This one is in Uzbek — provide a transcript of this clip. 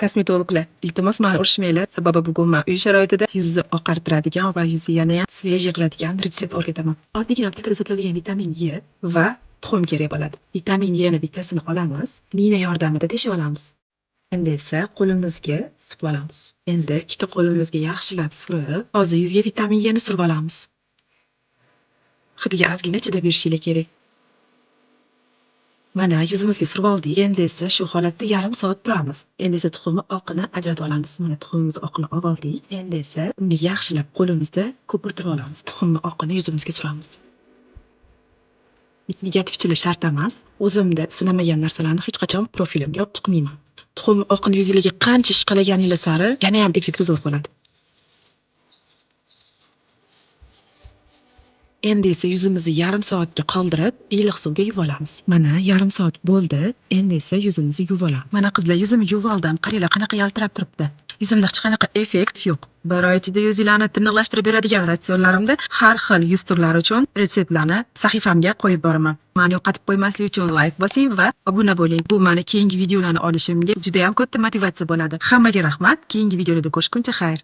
Kosmetologlar, iltimos, mani urishmanglar. Sababi bugun man uy sharoitida yuzni oqartiradigan va yuzni yanayam свежий qiladigan retsept o'rgataman. Oddiygina aptekada sotiladigan vitamin E va tuxum kerak bo'ladi. Vitamin E ni bittasini olamiz, nina yordamida teshib olamiz. Endi esa qo'limizga siqib olamiz. Endi ikkita qo'limizga yaxshilab surib, hozir yuzga vitamin E ni surib olamiz. Hidiga ozgina chidab berishinglar kerak. Mana, yuzimizga surib oldik. Endi esa shu holatda yarim soat turamiz. Endi esa tuxumni oqini ajratib olamiz. Mana, tuxumimizni oqini olib oldik. Endi esa uni yaxshilab qo'limizda ko'pirtirib olamiz. Tuxumni oqini yuzimizga suramiz. Negativchilik shart emas. O'zimda sinamagan narsalarni hech qachon profilimga olib chiqmayman. Tuxum oqini yuzinglarga qancha ishqalaganinglar sari yanayam effekti zo'r bo'ladi. Endi esa yuzimizni yarim soatga qoldirib, iliq suvga yuvib olamiz. Mana, yarim soat bo'ldi. Endi esa yuzimizni yuvib olamiz. Mana, qizlar, yuzimni yuvib oldim. Qaranglar, qanaqa yaltirab turibdi. Yuzimda hech qanaqa effekt yo'q. Bir oy ichida yuzinglarni tiniqlashtirib beradigan ratsionlarimda har xil yuz turlari uchun retseptlarni sahifamga qo'yib boraman. Mani yo'qotib qo'ymaslik uchun layk bosing va obuna bo'ling. Bu mani keyingi videolarni olishimga judayam katta motivatsiya bo'ladi. Hammaga rahmat. Keyingi videolarda ko'rishguncha xayr.